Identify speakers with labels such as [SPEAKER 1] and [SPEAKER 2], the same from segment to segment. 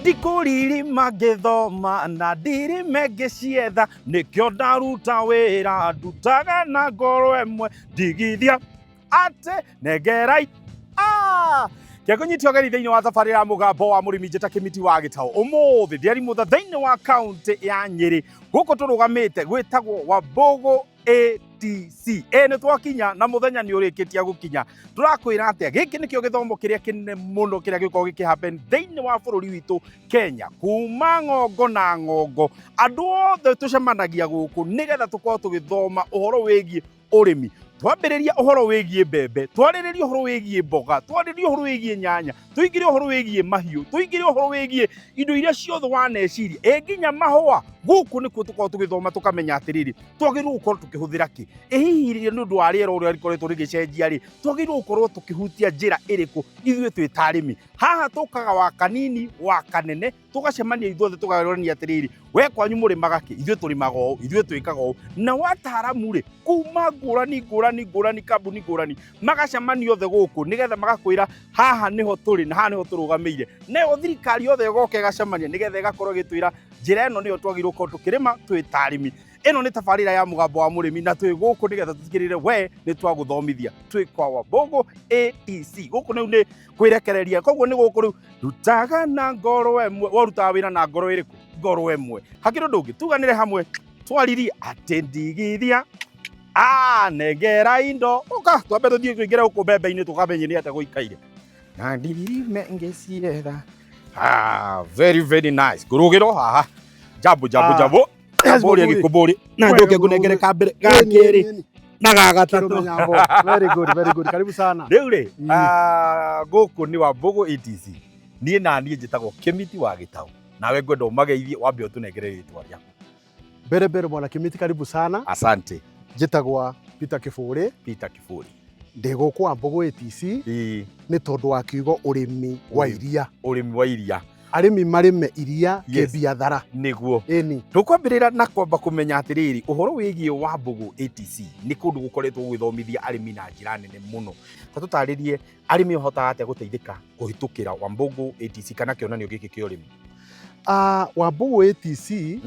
[SPEAKER 1] Ndikũririma ngĩthoma na ndirime ngĩcietha, nĩkĩo ndaruta wĩra ndutaga na ngoro ĩmwe, ndigithia atĩ nengerai. Ah! Kĩakũnyitio ũgeni thĩinĩ wa thabarĩ ya Mũgambo wa Mũrĩmi, njĩta Kĩmiti wa Gĩtaũ. Ũmũthĩ ndĩari mũtha thĩinĩ wa kaũntĩ ya Nyĩrĩ, gũkũ tũrũgamĩte gwĩtagwo Wambũgũ ATC. Ĩ nĩ twakinya na mũthenya nĩ ũrĩkĩtie gũkinya. Tũrakwĩra atĩa? Gĩkĩ nĩkĩo gĩthomo kĩrĩa kĩnene mũno kĩrĩa gĩkoragwo gĩkĩ happen thĩinĩ wa bũrũri witũ Kenya, kuma ng'ongo na ng'ongo. Andũ othe tũcemanagia gũkũ nĩgetha tũkorwo tũgĩthoma ũhoro wĩgiĩ ũrĩmi. Twambĩrĩria ũhoro wĩgiĩ mbembe, twarĩrĩria ũhoro wĩgiĩ mboga, twarĩrĩria ũhoro wĩgiĩ nyanya, tũingĩre ũhoro wĩgiĩ mahiũ, tũingĩre ũhoro wĩgiĩ indo iria ciothe waneciria, ĩ nginya mahũa. Gũkũ nĩkuo tũkoragwo tũgĩthoma tũkamenya atĩrĩrĩ, twagĩrĩirwo gũkorwo tũkĩhũthĩra kĩ? Ĩ hihi nĩ ũndũ wa rĩera ũrĩa rĩkoretwo rĩgĩcenjia rĩ, twagĩrĩirwo gũkorwo tũkĩhutia njĩra ĩrĩkũ ithuĩ twĩ ta arĩmi? Haha tũkaga wa kanini wa kanene, tũgacemania ithuothe tũkarorania atĩrĩrĩ, we kwanyu mũrĩmaga kĩ? Ithuĩ tũrĩmaga ũũ, ithuĩ twĩkaga ũũ. Na wataaramu rĩ, kuma ngũrani ngũrani ngũrani, kambuni ngũrani, magacemania othe gũkũ nĩgetha magakwĩra haha nĩho tũrĩ na haha nĩho tũrũgamĩire. Nayo thirikari yothe ĩgoka ĩgacemania nĩgetha ĩgakorwo ĩgĩtwĩra njĩra ĩno nĩyo twagĩrĩirwo gũkorwo tũkĩrĩma twĩ ta arĩmi. Ĩno nĩ tabarĩra ya Mũgambo wa Mũrĩmi na twĩ gũkũ nĩgetha tũtigĩrĩre we nĩ twagũthomithia. Twĩ kwa Wambũgũ ATC. Gũkũ rĩu nĩ kwĩrekereria, koguo nĩ gũkũ rĩu rutaga na ngoro ĩmwe. Warutaga wĩra na ngoro ĩrĩkũ? Ngoro ĩmwe. Hakĩrĩ ũndũ ũngĩ, tuganĩre hamwe twaririe atĩ ndigithia nengera indo. Ũka twambe tũthiĩ tũingĩre gũkũ mbembe-inĩ tũkamenye nĩ atĩa gũikaire. Na ndirime ngĩcietha. Very very nice. Ngũrũgĩro haha. Jambo jambo jambo. Jambo rĩa gĩkũmbũrĩ. Na njoke ngũnengere ka mbere, ga kerĩ na ga gatatũ.
[SPEAKER 2] Very good, very good. Karibu sana.
[SPEAKER 1] Rĩu rĩ, gũkũ nĩ Wambũgũ ATC. Niĩ na niĩ njĩtagwo Kĩmiti wa Gĩtaũ. Nawe ngwenda ũmageithie, wambe ũtũnengere rĩtwa rĩaku.
[SPEAKER 2] Mbere mbere bwana Kĩmiti, karibu sana.
[SPEAKER 1] Asante.
[SPEAKER 2] Njĩtagwa Peter Kĩbũrĩ.
[SPEAKER 1] Peter Kĩbũrĩ.
[SPEAKER 2] Ndĩ gũkũ Wambũgũ ATC nĩ tondũ wa kiugo ũrĩmi wa iria.
[SPEAKER 1] Ũrĩmi wa iria.
[SPEAKER 2] Arĩmi marĩme iria kĩbiathara.
[SPEAKER 1] Nĩguo.
[SPEAKER 2] Ĩni.
[SPEAKER 1] Tũkwambĩrĩra na kwamba kũmenya atĩrĩrĩ, ũhoro wĩgiĩ Wambũgũ ATC nĩ kũndũ gũkoretwo gũgĩthomithia arĩmi na njĩra nene mũno. Ta tũtarĩrie arĩmi mahotaga atĩa gũteithĩka kũhĩtũkĩra Wambũgũ ATC kana kĩonanio gĩkĩ kĩa ũrĩmi?
[SPEAKER 2] Wambũgũ ATC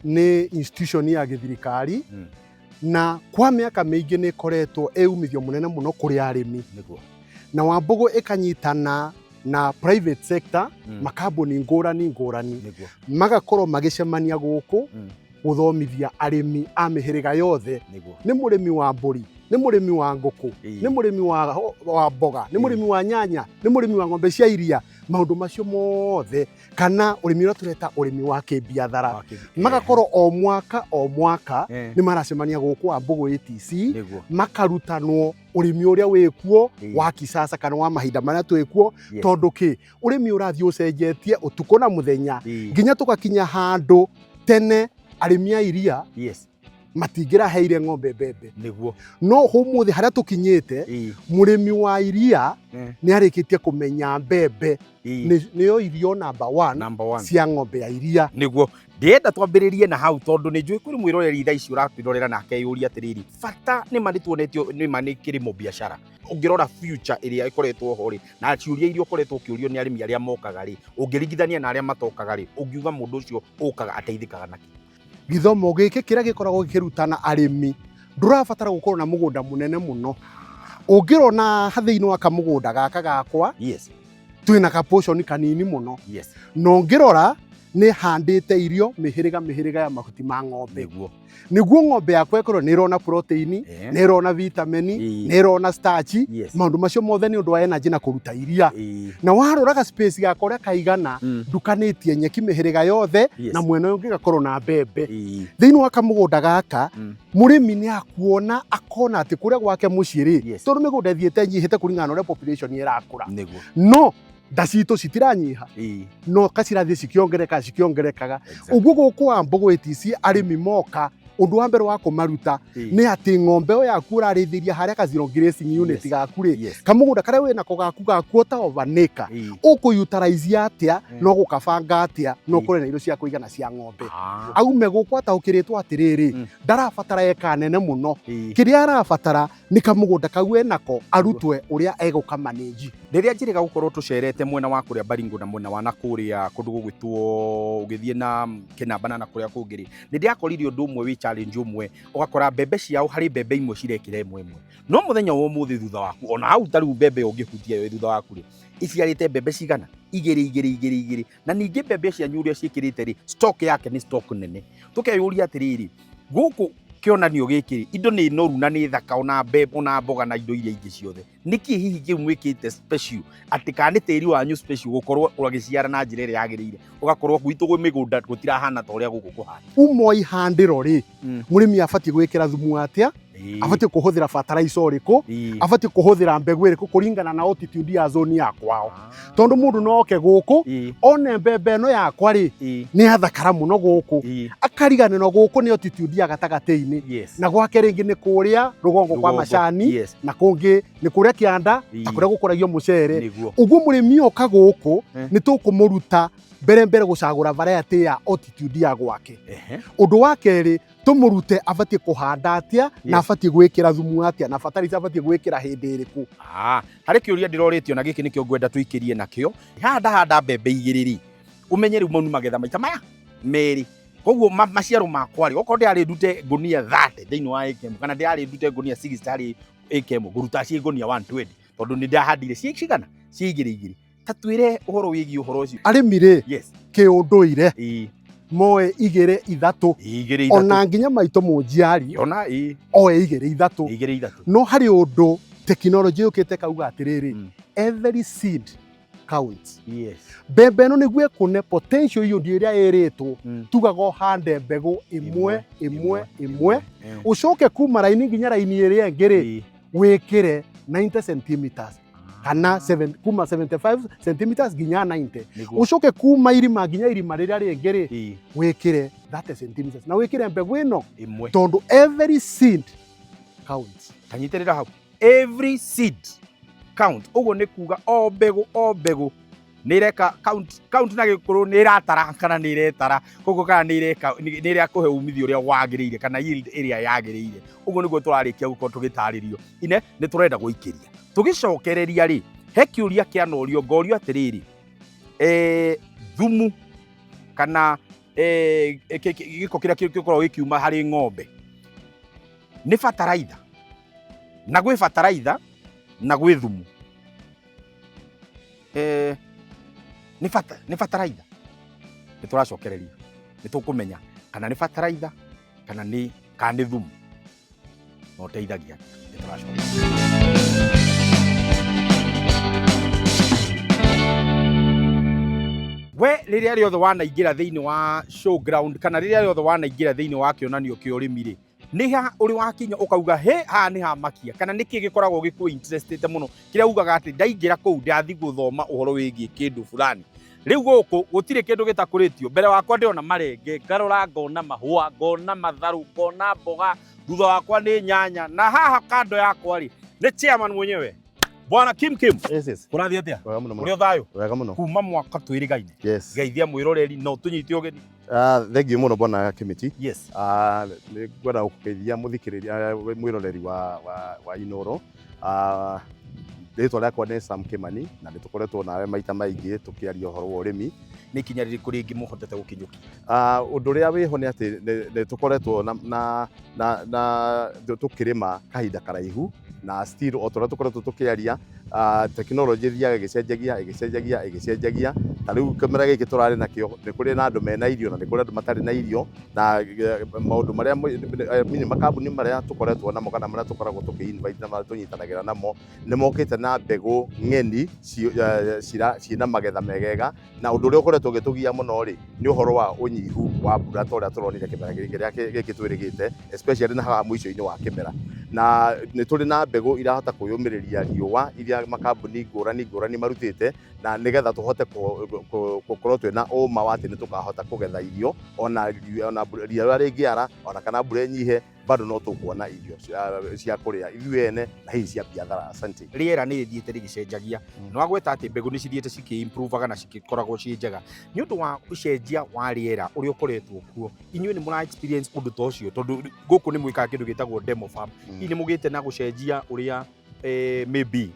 [SPEAKER 2] nĩ institution ya gĩthirikari na kwa mĩaka mĩingĩ nĩ ĩkoretwo ĩ umithio mũnene mũno kũrĩ arĩmi. Na Wambũgũ ĩkanyitana na private sector, makambuni ngũrani ngũrani, magakorwo magĩcemania gũkũ gũthomithia arĩmi a mĩhĩrĩga yothe. Nĩ mũrĩmi wa mbũri, nĩ mũrĩmi wa ngũkũ, nĩ mũrĩmi wa mboga, nĩ mũrĩmi wa nyanya, nĩ mũrĩmi wa ng'ombe cia iria, maũndũ macio mothe, kana ũrĩmi ũrĩa tũreta ũrĩmi wa kĩbiathara. Magakorwo o mwaka o mwaka nĩ maracemania gũkũ Wambũgũ ATC, makarutanwo ũrĩmi ũrĩa wĩkuo wa kisasa kana wa mahinda marĩa twĩkuo, tondũ kĩ ũrĩmi ũrathiĩ ũcenjetie ũtukũ na mũthenya, nginya tũgakinya handũ tene arĩmi a iria matingĩraheire ng'ombe mbembe. No ũmũthĩ harĩa tũkinyĩte, mũrĩmi wa iria nĩ arĩkĩtie kũmenya mbembe nĩyo irio number one cia ng'ombe ya iria.
[SPEAKER 1] Nĩguo. Ndĩrenda twambĩrĩrie na hau tondũ nĩ njũĩ kũrĩ mwĩroreri thaa ici ũratwĩrorera na akeyũria atĩrĩrĩ, bata nĩ ma nĩ tuonetio nĩ ma nĩ kĩrĩmo biacara. Ũngĩrora future ĩrĩa ĩkoretwo ho rĩ, na ciũria iria ũkoretwo ũkĩũrio nĩ arĩmi arĩa mokaga rĩ, ũngĩringithania na arĩa matokaga rĩ, ũngiuga mũndũ ũcio ũkaga ateithĩkaga nakĩ?
[SPEAKER 2] Gĩthomo gĩkĩ kĩrĩa gĩkoragwo gĩkĩrutana arĩmi, ndũrabatara gũkorwo na mũgũnda mũnene mũno. Ũngĩrona thĩinĩ wa kamũgũnda gaka gakwa, twĩna ka portion kanini mũno. Na ũngĩrora nĩ handĩte irio mĩhĩrĩga mĩhĩrĩga ya mahuti ma ng'ombe. Nĩguo ng'ombe yakwa ĩkorwo nĩ ĩrona protein, nĩ ĩrona vitamin, nĩ ĩrona starch, maũndũ macio mothe nĩ ũndũ wa energy na kũruta iria. Na warora ga space gakwa ũrĩa kaigana, ndukanĩtie nyeki mĩhĩrĩga yothe, na mwena ũyũ ũngĩ gakorwo na mbembe. Thĩinĩ wa kamũgũnda gaka, mũrĩmi nĩ akuona akona atĩ kũrĩa gwake mũciĩ rĩ, tondũ mĩgũnda ĩthiĩte ĩnyihĩte kũringana na ũrĩa population ĩrakũra. No nda citũ citiranyiha, no ka cirathiĩ cikĩongereka cikĩongerekaga. Ũguo gũkũ Wambũgũ ATC arĩmi moka Ũndũ wa mbere wa kũmaruta nĩ atĩ ng'ombe ĩyo yaku ũrarĩithĩria harĩa ka zero grazing unit gaku rĩ, kamũgũnda karĩa wĩnako gaku ga quarter of an acre, ũkũ-utilize atĩa na ũgũkabanga atĩa na ũkũre na irio cia kũigana cia ng'ombe. Aume gũkũ ataũkĩrĩtwo atĩrĩrĩ, ndarabatara eka nene mũno, kĩrĩa arabatara nĩ kamũgũnda kau enako arutwe ũrĩa egũkamanĩnji.
[SPEAKER 1] Rĩrĩa njĩrĩga gũkorwo tũcerete mwena wa kũrĩa Baringo na mwena wa na kũrĩa kũndũ gũgwĩtwo ũgĩthiĩ na Kĩnamba na kũrĩa kũngĩ rĩ, nĩ ndĩrakorire ũndũ ũmwe wĩ challenge ũmwe, ũgakora mbembe ciao harĩ mbembe imwe cirekĩra ĩmwe ĩmwe, no mũthenya wa ũmũthĩ thutha waku ona hau ta rĩu mbembe ũngĩhutia yo thutha waku rĩ, iciarĩte mbembe cigana? Igĩrĩ igĩrĩ igĩrĩ igĩrĩ. Na ningĩ mbembe cianyu ũrĩa ciĩkĩrĩte rĩ, stock yake nĩ stock nene. Tũkeyũria atĩrĩrĩ, gũkũ kĩonanio gĩkĩ rĩ, indo nĩ noru na nĩ thaka ona mbembe ona mboga na indo iria ingĩ ciothe. Nĩkĩ hihi kĩu mwĩkĩte special atĩ kana nĩ tĩri wanyu special gũkorwo ũgĩciara na njĩra ĩrĩa yagĩrĩire, ũgakorwo gwitũ gwĩ mĩgũnda gũtirahana ta ũrĩa gũkũ kũhana?
[SPEAKER 2] Uma wa ihandĩro rĩ, mũrĩmi abatiĩ gwĩkĩra thumu atĩa, abatiĩ kũhũthĩra fertilizer ũrĩkũ, abatiĩ kũhũthĩra mbegũ ĩrĩkũ kũringana na altitude ya zone ya kwao. Tondũ mũndũ no oke gũkũ one mbembe ĩno yakwa rĩ nĩ yathakara mũno gũkũ, akariganĩrwo gũkũ nĩ altitude ya gatagatĩ-inĩ, na gwake rĩngĩ nĩ kũrĩa rũgongo kwa macani, na kũngĩ nĩ kũrĩa kĩanda ta kũrĩa gũkũragio mũcere. Ũguo mũrĩmi oka gũkũ nĩ tũkũmũruta mbere mbere gũcagũra variety ya altitude ya gwake. Ũndũ wa kerĩ, tũmũrute abatiĩ kũhanda atĩa na abatiĩ gwĩkĩra thumu atĩa na fertilizer abatiĩ gwĩkĩra hĩndĩ ĩrĩkũ.
[SPEAKER 1] Harĩ kĩũria ndĩrorĩtio na gĩkĩ nĩkĩo ngwenda tũikĩrie nakĩo. Haha ndahanda mbembe igĩrĩ rĩ, ũmenye rĩu mau nĩ magetha maita maya merĩ. Koguo maciaro makwa rĩ, okorwo ndĩrarĩ ndute ngũnia 30 thĩinĩ wa ĩka ĩmwe kana ndĩrarĩ ndute ngũnia 60 harĩ ĩka ĩmwe, ngũruta ciĩ ngũnia 120 tondũ nĩ ndahandire ciĩ cigana? Ciĩ igĩrĩ igĩrĩ. Ta twĩre ũhoro wĩgiĩ ũhoro ũcio.
[SPEAKER 2] Arĩmi rĩ, kĩũndũire moe igĩrĩ ithatũ,
[SPEAKER 1] Igĩrĩ ithatũ,
[SPEAKER 2] ona nginya maitũ mũnjiari
[SPEAKER 1] ona
[SPEAKER 2] oe igĩrĩ ithatũ,
[SPEAKER 1] igĩrĩ ithatũ.
[SPEAKER 2] No harĩ ũndũ tekinoronjĩ yũkĩte kauga atĩrĩrĩ, every seed counts. Mbembe ĩno nĩguo ĩkũne potential yield ĩrĩa ĩrĩtwo, tugaga ũhande mbegũ ĩmwe ĩmwe ĩmwe, ũcoke kuma raini nginya raini ĩrĩa ĩngĩ rĩ, wĩkĩre 90 centimeters kana kuma 75 centimeters nginya 90, ũcoke kuma irima nginya irima rĩrĩa rĩngĩ rĩ, wĩkĩre 30 centimeters na wĩkĩre mbegũ ĩno
[SPEAKER 1] ĩmwe,
[SPEAKER 2] tondũ every seed counts.
[SPEAKER 1] Tanyitĩrĩra hau, every seed count. Ũguo nĩ kuga o mbegũ o mbegũ nĩ ĩreka count, count na gĩkũrũ nĩ ĩratara kana nĩ ĩretara, koguo kana nĩ ĩreka nĩ ĩrĩa kũhe umithio ũrĩa wagĩrĩire kana yield ĩrĩa yagĩrĩire. Ũguo nĩguo tũrarĩkia gũkorwo tũgĩtarĩrio. Ine nĩ tũrenda gũikĩria tũgĩcokereria rĩ, he kĩũria kĩanorio ngorio atĩrĩrĩ, thumu kana gĩko kĩrĩa gĩkoragwo gĩkiuma harĩ ng'ombe nĩ bataraitha, na gwĩ bataraitha na gwĩ thumu, nĩ bataraitha. Nĩ tũracokereria, nĩ tũkũmenya kana nĩ bataraitha kana nĩ thumu na ũteithagia. Nĩ tũracokereria. We rĩrĩa rĩothe wanaingĩra thĩinĩ wa showground kana rĩrĩa rĩothe wanaingĩra thĩinĩ wa kĩonanio kĩa ũrĩmi rĩ, nĩ ha ũrĩ wakinya ũkauga he haha nĩ hamakia, kana nĩ kĩ gĩkoragwo gĩkũ interestĩte mũno kĩrĩa ugaga atĩ ndaingĩra kũu ndathi gũthoma ũhoro wĩgiĩ kĩndũ fulani? Rĩu gũkũ gũtirĩ kĩndũ gĩtakũrĩtio. Mbere wakwa ndĩrona marenge, ngarora ngona mahũa, ngona matharũ, ngona mboga, thutha wakwa nĩ nyanya, na haha kando yakwa rĩ nĩ chairman mwenyewe, Bwana Kim Kim.
[SPEAKER 3] Yes.
[SPEAKER 1] Kũrathiĩ atĩa?
[SPEAKER 3] Wega mũno.
[SPEAKER 1] Ũrĩ o thayũ?
[SPEAKER 3] Wega mũno.
[SPEAKER 1] Kuma mwaka twĩrĩgaine. Geithia mwĩroreri na ũtũnyite ũgeni.
[SPEAKER 3] Thank you mũno, bwana Kimiti. Nĩ ngwenda gũkũgeithia mũthikĩrĩria, mwĩroreri wa Inoro. Rĩtwa rĩakwa nĩ Sam Kimani na nĩ tũkoretwo nawe maita maingĩ tũkĩaria ũhoro wa ũrĩmi.
[SPEAKER 1] Nĩ ikinya rĩrĩkũ rĩngĩ mũhotete gũkinyũkia?
[SPEAKER 3] Ũndũ ũrĩa wĩho nĩ atĩ nĩ tũkoretwo na tũkĩrĩma kahinda karaihu na still o ta ũrĩa tũkoretwo tũkĩaria, tekinoronjĩ ĩthiaga ĩgĩcenjagia ĩgĩcenjagia ĩgĩcenjagia. Ta rĩu kĩmera gĩkĩ tũrarĩ nakĩo, nĩ kũrĩ na andũ mena irio na nĩ kũrĩ andũ matarĩ na irio, na maũndũ marĩa makambuni marĩa tũkoretwo namo kana marĩa tũkoragwo tũkĩ invite na marĩa tũnyitanagĩra namo nĩ mokĩte na mbegũ ng'eni ciĩna magetha megega. Na ũndũ ũrĩa ũkoretwo ũgĩtũgia mũno rĩ, nĩ ũhoro wa ũnyihu wa mbura ta ũrĩa tũronire kĩmera kĩrĩa gĩkĩ twĩrĩgĩte, especially na haha mũico-inĩ wa kĩmera. Na nĩ tũrĩ na mbegũ irahota kwĩyũmĩrĩria riũa iria makambuni ngũrani ngũrani marutĩte, na nĩgetha tũhote. gũkorwo twĩna ũma wa atĩ nĩ tũkahota kũgetha irio ona ona ria rĩrĩa rĩngĩara ona kana mbura ĩnyihe bado no tũkuona irio cia kũrĩa ithuĩ ene na hihi cia biathara. Asante.
[SPEAKER 1] Rĩera nĩ rĩthiĩte rĩgĩcenjagia. Nĩ wagweta atĩ mbegũ nĩ cithiĩte cikĩ-improvaga na cigĩkoragwo ciĩ njega nĩ ũndũ wa ũcenjia wa rĩera ũrĩa ũkoretwo kuo. Inyuĩ nĩ mũra experience ũndũ ta ũcio, tondũ gũkũ nĩ mwĩkaga kĩndũ gĩtagwo demo farm? Hihi nĩ mũgĩte na gũcenjia ũrĩa maybe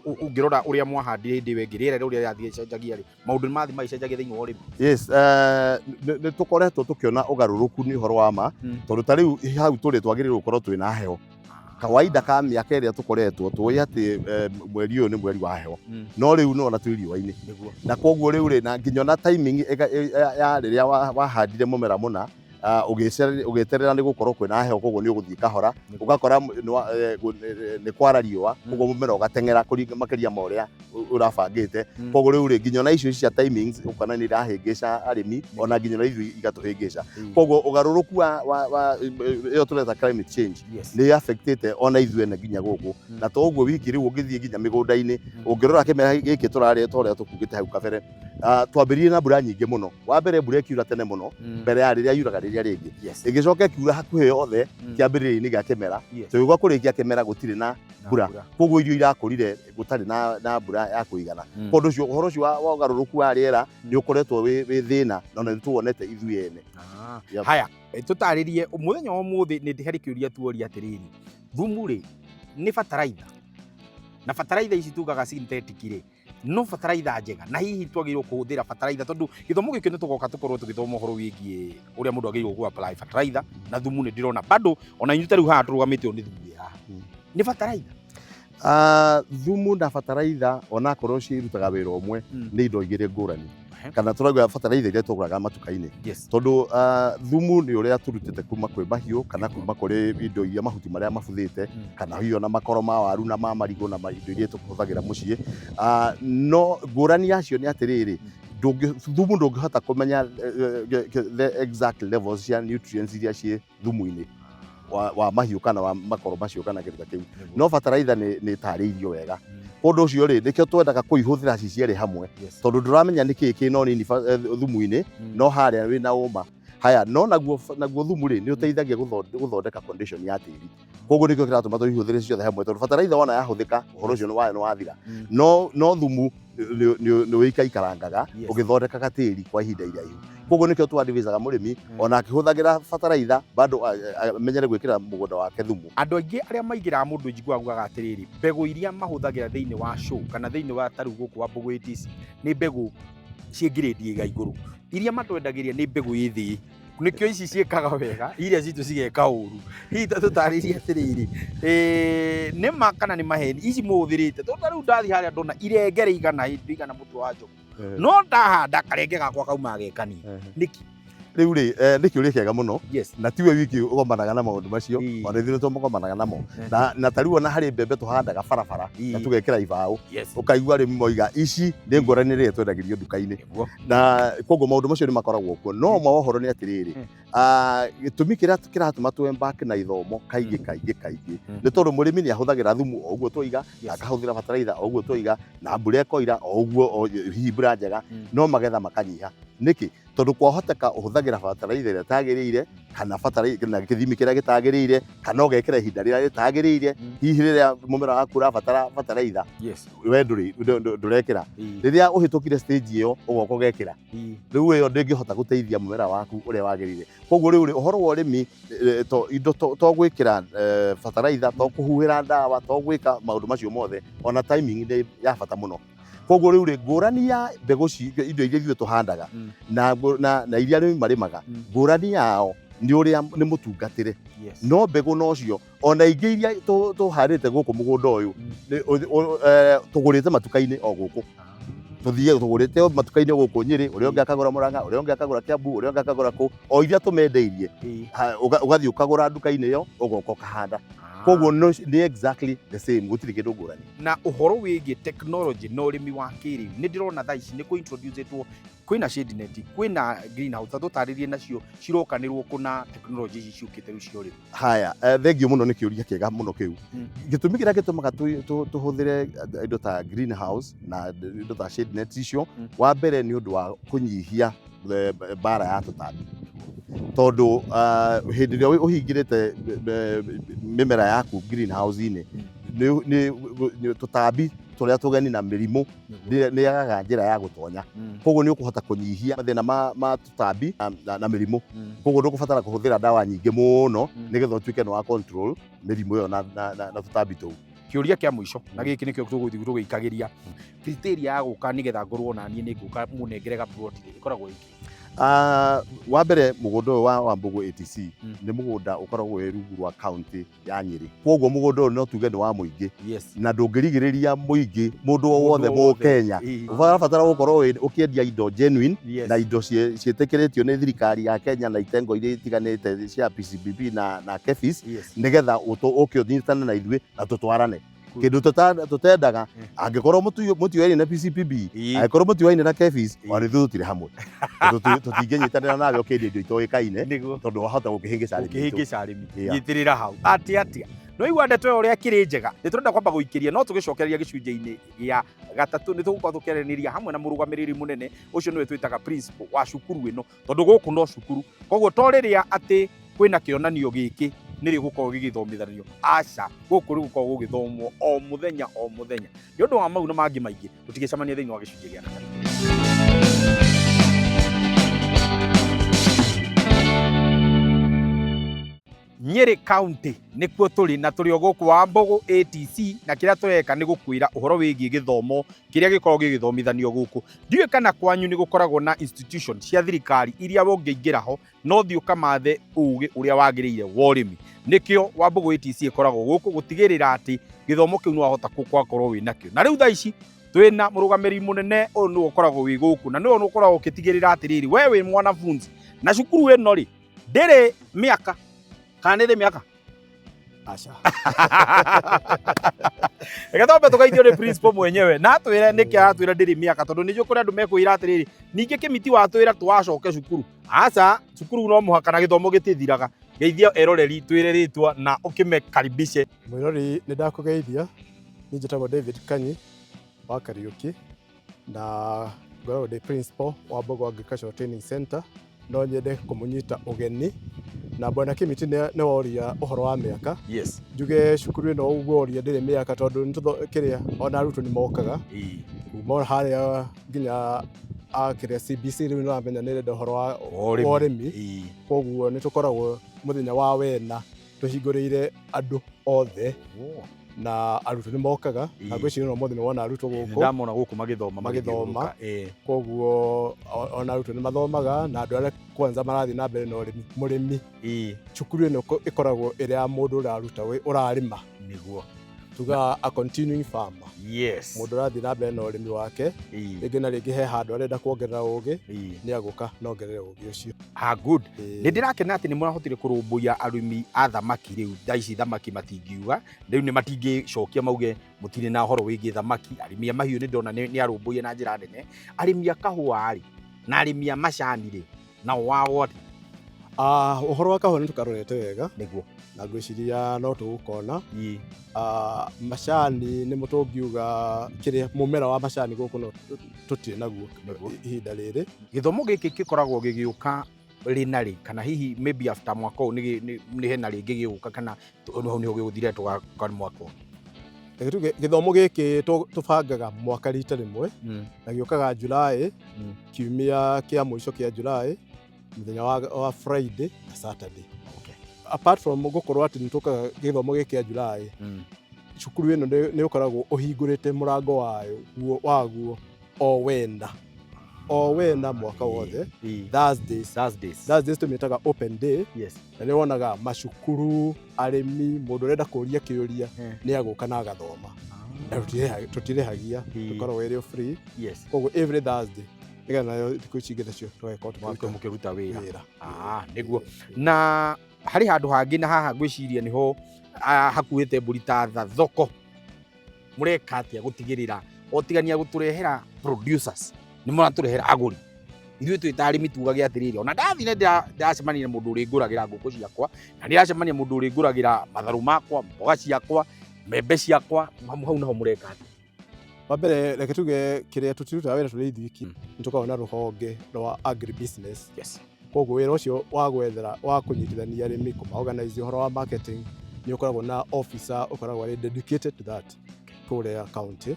[SPEAKER 1] ũngĩrora ũrĩa mwahandire hĩndĩ ĩyo ĩngĩ, rĩera ũrĩa rĩrathiĩ rĩcenjagia rĩ, maũndũ nĩ mathiĩ magĩcenjagia thĩinĩ wa ũrĩmi?
[SPEAKER 3] Yes, nĩ tũkoretwo tũkĩona ũgarũrũku, nĩ ũhoro wa ma, tondũ ta rĩu hau tũrĩ twagĩrĩirwo gũkorwo twĩna heho. Kawaida ka mĩaka ĩrĩa tũkoretwo tũĩ atĩ mweri ũyũ nĩ mweri wa heho, no rĩu nona twĩ riũa-inĩ, na koguo rĩu rĩ, na nginya ona timing ya rĩrĩa wahandire mũmera mũna, ũgĩeterera nĩ gũkorwo kwĩna heho, koguo nĩ ũgũthiĩ kahora, ũgakora nĩ kwara riũa, koguo mũmera ũgateng'era makĩria ma ũrĩa ũrabangĩte. Koguo rĩu rĩ, nginya ona icio cia timings ũkona nĩ irahĩngĩca arĩmi, ona nginya ona ithuĩ igatũhĩngĩca. Koguo ũgarũrũku wa ĩyo tũreta climate change nĩ affectĩte ona ithuĩ ene nginya gũkũ. Na to ũguo wiki, rĩu ũngĩthiĩ nginya mĩgũnda-inĩ, ũngĩrora kĩmera gĩkĩ tũrarĩ, ta ũrĩa tũkugĩte hau kabere, twambĩrĩirie na mbura nyingĩ mũno. Wa mbere, mbura ĩkiura tene mũno mbere ya rĩrĩa yuraga rĩrĩa rĩngĩ, ĩgĩcoka ĩkiura hakuhĩ yothe kĩambĩrĩria-inĩ gĩa kĩmera. Tũgĩũka kũrĩkia kĩmera gũtirĩ na mbura, koguo irio irakũrire gũtarĩ na mbura ya kũigana. Koguo ũcio ũhoro ũcio wa ũgarũrũku wa rĩera nĩ ũkoretwo wĩ thĩna, na ona nĩ tuwonete ithuĩ ene.
[SPEAKER 1] Yep. Haya, tũtarĩrie mũthenya wa ũmũthĩ nĩ harĩ kĩũria tuoria atĩrĩrĩ, thumu rĩ nĩ bataraitha, na bataraitha ici tugaga synthetic rĩ, no bataraitha njega, na hihi twagĩrĩirwo kũhũthĩra bataraitha, tondũ gĩthomo gĩkĩ nĩ tũgoka tũkorwo tũgĩthoma ũhoro wĩgiĩ ũrĩa mũndũ agĩrĩirwo gũ apply bataraitha na thumu. Nĩ ndĩrona bado ona inyuĩ ta rĩu haha tũrũgamĩte ũũ nĩ thumu wĩ haha. Nĩ bataraitha?
[SPEAKER 3] Thumu na bataraitha, onakorwo cirutaga wĩra ũmwe, nĩ indo igĩrĩ ngũrani, kana tũrauga bataraitha iria tũgũraga matuka-inĩ, tondũ thumu nĩ ũrĩa tũrutĩte kuma kwĩ mahiũ kana kuma kũrĩ indo iria, mahuti marĩa mabuthĩte, kana hihi ona makoro ma waru na ma marigũ na indo iria tũhũthagĩra mũciĩ. No ngũrani yacio nĩ atĩrĩrĩ, thumu ndũngĩhota kũmenya the exact levels cia nutrients iria ciĩ thumu-inĩ wa mahiũ kana wa makoro macio kana kĩndũ ta kĩu, no bataraitha nĩ ĩtarĩirio wega. Ũndũ ũcio rĩ, nĩkĩo twendaga kũihũthĩra ci cierĩ hamwe, tondũ ndũramenya nĩkĩĩ kĩna nini thumu-inĩ, no harĩa wĩna ũma haya. No naguo thumu rĩ, nĩ ũteithagia gũthondeka condition ya tĩri. Koguo nĩkĩo kĩratũma tũihũthĩre ciothe hamwe, tondũ bataraitha wona yahũthĩka, ũhoro ũcio wayo nĩ wathira, no thumu nĩ ũikaikarangaga ũgĩthondekaga tĩri kwa ihinda iraihu. Koguo nĩkĩo twadvisaga mũrĩmi, ona akĩhũthagĩra bataraitha, bado amenyere gwĩkĩra mũgũnda wake thumu.
[SPEAKER 1] Andũ aingĩ arĩa maingĩraga mũndũ njiguaga augaga atĩrĩrĩ, mbegũ iria mahũthagĩra thĩinĩ wa show kana thĩinĩ wa tarĩu gũkũ wa Mbũgũ ATC nĩ mbegũ ciĩ grade ĩga igũrũ, iria matwendagĩria nĩ mbegũ ĩ thĩ, nĩkĩo ici ciĩkaga wega, iria citũ cigeka ũru. Hihi ta tũtarĩrie atĩrĩrĩ, nĩ ma kana nĩ maheni ici mũhũthĩrĩte? Tondũ ta rĩu ndathiĩ harĩa ndona irenge rĩigana rĩigana mũtwe wa njogu, no ndahanda karenge gakwa kauma gekani nĩkĩ?
[SPEAKER 3] Rĩu rĩ, nĩ kĩũria kĩega mũno, na tiwe wiki ũgomanaga na maũndũ macio, ona ithuĩ nĩ tũgomanaga namo. Na ta rĩu ona harĩ mbembe tũhandaga barabara na tũgekĩra ibaũ, ũkaigua arĩmi moiga ici nĩ ngũrani rĩrĩa twendagĩrio nduka-inĩ, na koguo maũndũ macio nĩ makoragwo kuo. No ma ũhoro nĩ atĩrĩrĩ, gĩtũmi kĩrĩa kĩratũma tũ embark na ithomo kaingĩ kaingĩ kaingĩ nĩ tondũ mũrĩmi nĩ ahũthagĩra thumu o ũguo twoiga, na akahũthĩra bataraitha o ũguo twoiga, na mbura ĩkoira o ũguo, hihi mbura njega, no magetha makanyiha. Nĩkĩ? Tondũ kwahoteka ũhũthagĩra bataraitha ĩrĩa ĩtagĩrĩire, kana bataraitha na gĩthimi kĩrĩa gĩtagĩrĩire, kana ũgekĩra ihinda rĩrĩa rĩtagĩrĩire. Hihi rĩrĩa mũmera waku ũrabatara bataraitha, we ndũrĩ ndũrekĩra. Rĩrĩa ũhĩtũkire stage ĩyo, ũgoka ũgekĩra. Rĩu ĩyo ndĩngĩhota gũteithia mũmera waku ũrĩa wagĩrĩire. Koguo rĩu rĩ, ũhoro wa ũrĩmi, to indo to gwĩkĩra bataraitha, to kũhuhĩra ndawa, to gwĩka maũndũ macio mothe, ona timing nĩ ya bata mũno. Koguo rĩu rĩ, ngũrani ya mbegũ indo iria ithuĩ tũhandaga na iria arĩmi marĩmaga, ngũrani yao nĩ ũrĩa nĩ mũtungatĩre. No mbegũ nocio, ona ingĩ iria tũhandĩte gũkũ mũgũnda ũyũ, tũgũrĩte matuka-inĩ o gũkũ, tũthiĩ tũgũrĩte o matuka-inĩ gũkũ Nyĩrĩ, ũrĩa ũngĩ akagũra Mũrang'a, ũrĩa ũngĩ akagũra Kiambu, ũrĩa ũngĩ akagũra kũ, o iria tũmendeirie. Ũgathiĩ ũkagũra nduka-inĩ ĩyo, ũgoka ũkahanda. Koguo nĩ exactly the same, gũtirĩ kĩndũ ngũrani.
[SPEAKER 1] Na ũhoro wĩgiĩ technology na ũrĩmi wa kĩrĩu, nĩ ndĩrona thaa ici nĩ kũ introduce-ĩtwo, kwĩna shade net, kwĩna greenhouse, ta tũtarĩrie nacio cirokanĩrwo kũ na technology ici ciũkĩte rĩu cia ũrĩmi.
[SPEAKER 3] Haya, thengio mũno nĩ kĩũria kĩega mũno kĩu. Gĩtũmi kĩrĩa gĩtũmaga tũhũthĩre indo ta greenhouse na indo ta shade net icio, wa mbere nĩ ũndũ wa kũnyihia mbara ya tũtambi, tondũ hĩndĩ ĩrĩa ũhingĩrĩte mĩmera yaku greenhouse-inĩ, nĩ tũtambi tũrĩa tũgeni na mĩrimũ nĩ yagaga njĩra ya gũtonya. Koguo nĩ ũkũhota kũnyihia mathĩna ma tũtambi na mĩrimũ. Koguo ndũkũbatara kũhũthĩra ndawa nyingĩ mũno nĩgetha ũtuĩke nĩ wa control mĩrimũ ĩyo na tũtambi tũu.
[SPEAKER 1] Kĩũria kĩa mũico, na gĩkĩ nĩkĩo tũgũthiĩ tũgĩikagĩria criteria ya gũka nĩgetha ngorwo na niĩ nĩ ngũka mũnengere gaploti rĩ, ĩkoragwo ĩkĩ?
[SPEAKER 3] Wa mbere, mũgũnda ũyũ wa Wambugu ATC nĩ mũgũnda ũkoragwo wĩ rungu rwa kaunti ya Nyĩrĩ. Koguo mũgũnda ũyũ no tuge nĩ wa mũingĩ. Na ndũngĩrigĩrĩria mũingĩ, mũndũ o wothe Mũkenya. Ũrabatara gũkorwo ũkĩendia indo genuine na indo ciĩtĩkĩrĩtio nĩ thirikari ya Kenya na itengo iria itiganĩte cia PCPB na KEPHIS, nĩgetha ũke ũnyitane na ithuĩ na tũtwarane. Kĩndũ tũtendaga, angĩkorwo mũtiũaine na PCPB, angĩkorwo mũtiũaine na KEPHIS, ona ithuĩ tũtirĩ hamwe. Tondũ tũtingĩnyitanĩra nawe ũkĩendia indo itoĩkaine, tondũ wahota gũkĩhĩngĩca arĩmi aitũ.
[SPEAKER 1] Gũkĩhĩngĩca arĩmi. Nyitĩrĩra hau. Atĩ atĩa? Nĩ waigua ndeto ĩyo ũrĩa ĩkĩrĩ njega. Nĩ tũrenda kwamba gũikĩria, no tũgĩcokereria gĩcunjĩ-inĩ gĩa gatatũ nĩ tũgũkorwo tũkĩaranĩria hamwe na mũrũgamĩrĩri mũnene ũcio nĩwe twĩtaga principal wa cukuru ĩno, tondũ gũkũ no cukuru. Koguo to rĩrĩa atĩ kwĩna kĩonanio gĩkĩ nĩrĩo gũkorwo gĩgĩthomithanio, aca, gũkũ nĩ gũkorwo gũgĩthomwo o mũthenya o mũthenya. Nĩ ũndũ wa mau na mangĩ maingĩ, tũtigĩcemania thĩinĩ wa gĩcunjĩ gĩa gatatũ. Nyĩrĩ County nĩkuo tũrĩ, na tũrĩ o gũkũ Wambugu ATC, na kĩrĩa tũreka nĩ gũkwĩra ũhoro wĩgiĩ gĩthomo kĩrĩa gĩkoragwo gĩgĩthomithanio gũkũ. Ndiũĩ kana kwanyu nĩ gũkoragwo na institution cia thirikari iria ũngĩingĩra ho no ũthiĩ ũkamathe ũgĩ ũrĩa wagĩrĩire wa ũrĩmi. Nĩkĩo Wambugu ATC ĩkoragwo gũkũ gũtigĩrĩra atĩ gĩthomo kĩu nĩ wahota gwakorwo wĩ nakĩo. Na rĩu thaa ici twĩna mũrũgamĩrĩri mũnene ũyũ nĩwe ũkoragwo wĩ gũkũ, na nĩwe ũkoragwo ũkĩtigĩrĩra atĩrĩrĩ, we wĩ mwanafunzi na cukuru ĩno rĩ ndĩrĩ mĩaka kana nĩ ĩrĩ mĩaka?
[SPEAKER 2] Aca.
[SPEAKER 1] Reke twambe tũgeithio nĩ principal mwenyewe na atwĩre nĩkĩ aratwĩra ndĩrĩ mĩaka, tondũ nĩnjũĩ kũrĩ andũ mekwĩra atĩrĩrĩ, ningĩ kĩmiti watwĩra tũwacoke cukuru. Aca, cukuru no mũhaka na gĩthomo gĩtithiraga. Geithia eroreri, twĩre rĩtwa na ũkĩmekaribishe.
[SPEAKER 2] Mwĩrori, nĩ ndakũgeithia. Niĩ njĩtagwo David Kanyi wa Kariũki, na ngoragwo ndĩ principal wa Mbogo Agricultural Training Center. No nyende kũmũnyita ũgeni, na bwana Kĩmiti nĩ woria ũhoro wa mĩaka. Njuge cukuru ĩno ũguo woria ndĩrĩ mĩaka, tondũ nĩ kĩrĩa ona arutwo nĩ mokaga kuma harĩa nginya a kĩrĩa CBC rĩu nĩ ũramenya nĩ ĩrenda ũhoro wa ũrĩmi. Koguo nĩ tũkoragwo mũthenya wa wena tũhingũrĩire andũ othe, na arutwo nĩ mokaga, na ngwĩciria no ũmũthĩ nĩ wona arutwo gũkũ.
[SPEAKER 1] Ndamona gũkũ magĩthoma.
[SPEAKER 2] Magĩthoma. Koguo ona arutwo nĩ mathomaga, na andũ arĩa kwanza marathiĩ na mbere na ũrĩmi, mũrĩmi, cukuru ĩno ĩkoragwo ĩrĩ ya mũndũ ũraruta ũrarĩma. Tugaga a continuing farmer. Mũndũ ũrathiĩ na mbere na ũrĩmi wake, rĩngĩ na rĩngĩ he handũ arenda kuongerera ũgĩ, nĩ agũka na ongerere ũgĩ ũcio.
[SPEAKER 1] Ah, good. Nĩ ndĩrakena atĩ nĩ mũrahotire kũrũmbũiya arĩmi a thamaki rĩu. Thaa ici thamaki matingiuga, rĩu nĩ matingĩcokia mauge mũtirĩ na ũhoro wĩgiĩ thamaki. Arĩmi a mahiũ nĩ ndona nĩ arũmbũiye na njĩra nene. Arĩmi a kahũa rĩ, na arĩmi a macani rĩ, nao wao atĩ?
[SPEAKER 2] Ũhoro wa kahũa nĩ tũkarorete wega. Na ngwĩciria no tũgũkona. Macani nĩmo tũngiuga kĩrĩa mũmera wa macani gũkũ no tũtirĩ naguo ihinda rĩrĩ.
[SPEAKER 1] Gĩthomo gĩkĩ gĩkoragwo gĩgĩũka rĩ na rĩ, kana hihi maybe after mwaka ũyũ nĩ hena rĩngĩ gĩgũka, kana hau nĩho gĩgũthira tũgaka mwaka ũngĩ?
[SPEAKER 2] Reke tuge gĩthomo gĩkĩ tũbangaga mwaka rita rĩmwe, na gĩũkaga July, kiumia kĩa mũico kĩa July, mũthenya wa Friday na Saturday. Apart from gũkorwo atĩ nĩ tũkaga gĩthomo gĩkĩ kĩa July, cukuru ĩno nĩ ũkoragwo ũhingũrĩte mũrango waguo o wena o wena mwaka wothe. Thursdays.
[SPEAKER 1] Thursdays.
[SPEAKER 2] Thursdays tũmĩtaga open day. Na nĩ wonaga macukuru, arĩmi, mũndũ ũrenda kũria kĩũria nĩ agũka na agathoma. Na tũtirĩhagia, tũkoragwo ĩrĩ free. Koguo every Thursday, nĩgetha nayo thikũ ici ingĩ nacio tũgagĩkorwo
[SPEAKER 1] tũkĩruta wĩra. Nĩguo. Na Harĩ handũ hangĩ na haha ngwĩciria nĩho hakuĩte mbũri ta tha thoko. Mũreka atĩa gũtigĩrĩra o tigania gũtũrehera producers, nĩ mũratũrehera agũri? Ithuĩ twĩ ta arĩmi tugage atĩrĩrĩ, ona ndathiĩ nĩ ndĩracemania na mũndũ ũrĩngũragĩra ngũkũ ciakwa, na ndĩracemania mũndũ ũrĩngũragĩra matharũ makwa, mboga ciakwa, mbembe ciakwa. Hau naho mũreka atĩa?
[SPEAKER 2] Wa mbere, reke tuge kĩrĩa tũtirutaga wĩra tũrĩ ithuiki, nĩ tũkoragwo na rũhonge rwa agribusiness. Koguo wĩra ũcio wa gwethera, wa kũnyitithania arĩmi, kũma-organize ũhoro wa marketing, nĩ ũkoragwo na officer ũkoragwo arĩ dedicated to that kũrĩa county.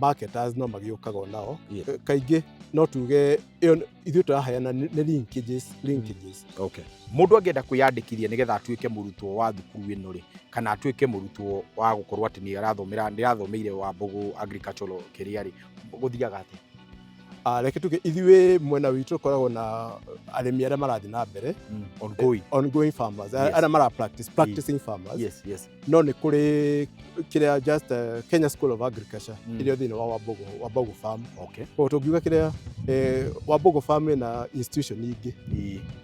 [SPEAKER 2] Marketers no magĩũkaga onao. Kaingĩ no tuge ĩyo ithuĩ tũraheana nĩ linkages.
[SPEAKER 1] Okay. Mũndũ angĩenda kwĩyandĩkithia nĩgetha atuĩke mũrutwo wa thukuru ĩno rĩ, kana atuĩke mũrutwo wa gũkorwo atĩ nĩ arathomera, nĩ arathomeire Wambugu agricultural kĩrĩa rĩ, gũthiaga atĩa?
[SPEAKER 2] Reke tuge ithuĩ mwena witũ tũkoragwo na arĩmi arĩa marathiĩ na mbere,
[SPEAKER 1] Ongoing.
[SPEAKER 2] Ongoing farmers, arĩa mara practice, practicing farmers. No nĩ kũrĩ kĩrĩa just Kenya School of Agriculture ĩrĩa thĩinĩ wa Wambugu Farm. Koguo tũngiuga kĩrĩa Wambugu Farm ĩna institution ingĩ,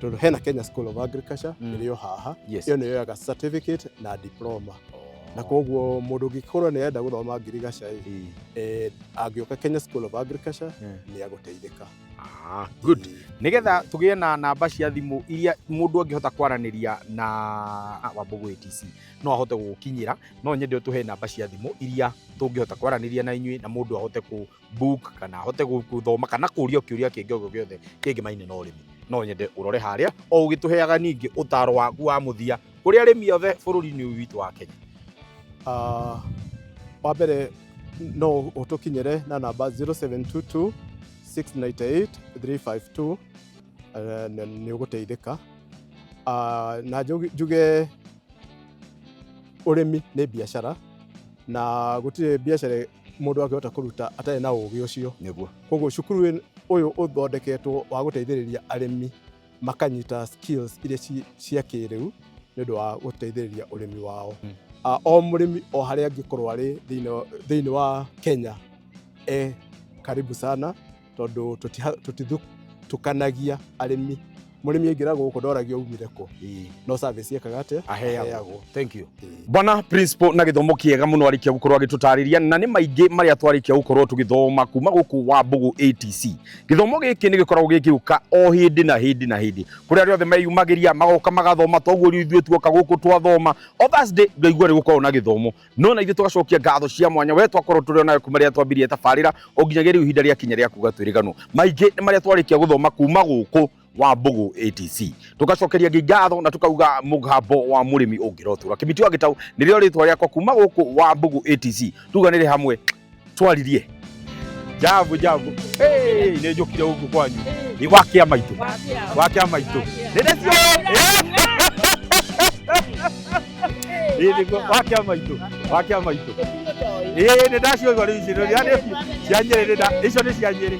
[SPEAKER 2] tondũ hena Kenya School of Agriculture ĩrĩ o haha. Ĩyo nĩ yoyaga certificate na diploma, na koguo mũndũ ũngĩkorwo nĩ arenda gũthoma ngirigaca ĩ, angĩũka Kenya School of Agriculture nĩ agũteithĩka.
[SPEAKER 1] Ah, good. Nigetha tũgĩe na namba cia thimũ iria mũndũ angĩhota kwaranĩria na Wambugu ATC no ahote gũgũkinyĩra, no nyende ũtũhe namba cia thimũ iria tũngĩhota kwaranĩria na inyuĩ na mũndũ ahote kũ book kana ahote gũthoma kana kũria kĩũria kĩngĩ o gĩothe kĩngĩmaine na ũrĩmi. No nyende ũrore harĩa o ũgĩtũheaga ningĩ ũtaro waku wa mũthia kũrĩ arĩmi othe bũrũri-inĩ ũyũ witũ wa Kenya.
[SPEAKER 2] Wa mbere, no ũtũkinyĩre na namba 0722 698 352, na nĩ ũgũteithĩka. Na njuge ũrĩmi nĩ biacara, na gũtirĩ biacara mũndũ angĩhota kũruta atarĩ na ũgĩ ũcio. Koguo cukuru ũyũ ũthondeketwo wa gũteithĩrĩria arĩmi makanyita skills iria cia kĩrĩu nĩ ũndũ wa gũteithĩrĩria ũrĩmi wao. O mũrĩmi o harĩa angĩkorwo arĩ thĩinĩ wa Kenya e karibu sana, tondũ tũtithutũkanagia arĩmi. Mũrĩmi aingĩra gũkũ ndoragio umire kũ, no service ĩkaga atĩa?
[SPEAKER 1] Aheagwo. Thank you. Bwana Principal, na gĩthomo kĩega mũno arĩkia gũkorwo agĩtũtarĩria, na nĩ maingĩ marĩa twarĩkia gũkorwo tũgĩthoma kuma gũkũ Wambugu ATC. Gĩthomo gĩkĩ nĩ gĩkoragwo gĩgĩũka o hĩndĩ na hĩndĩ na hĩndĩ, kũrĩa arĩa othe meyumagĩria magoka magathoma, toguo rĩu ithuĩ tuoka gũkũ twathoma. O Thursday ngaigua nĩ gũkoragwo na gĩthomo, no na ithuĩ tũgacokia ngatho cia mwanya we twakorwo tũrĩ onawe kuma rĩrĩa twambirie tabarĩra o nginyagia rĩu ihinda rĩakinya rĩa kuga twĩrĩganwo. Maingĩ nĩ marĩa twarĩkia gũthoma kuma gũkũ Wambugu ATC. Tugacokeria ngai ngatho na tukauga mũgambo wa mũrĩmi ũngĩrotũra. Kĩmiti wa Gĩtau nĩrĩo rĩtwa rĩakwa kuma gũkũ Wambugu ATC. Tuganĩre hamwe twaririe. Jambo jambo. Hey, nĩ njũkire gũkũ kwanyu. Nĩ wa kĩa maitũ. Wa kĩa maitũ. Nĩ ndĩcio. Ĩ nĩguo wa kĩa maitũ. Wa kĩa maitũ. Ĩ nĩ ndacioigua rĩu ici. Cia Nyĩrĩ icio nĩ cia Nyĩrĩ.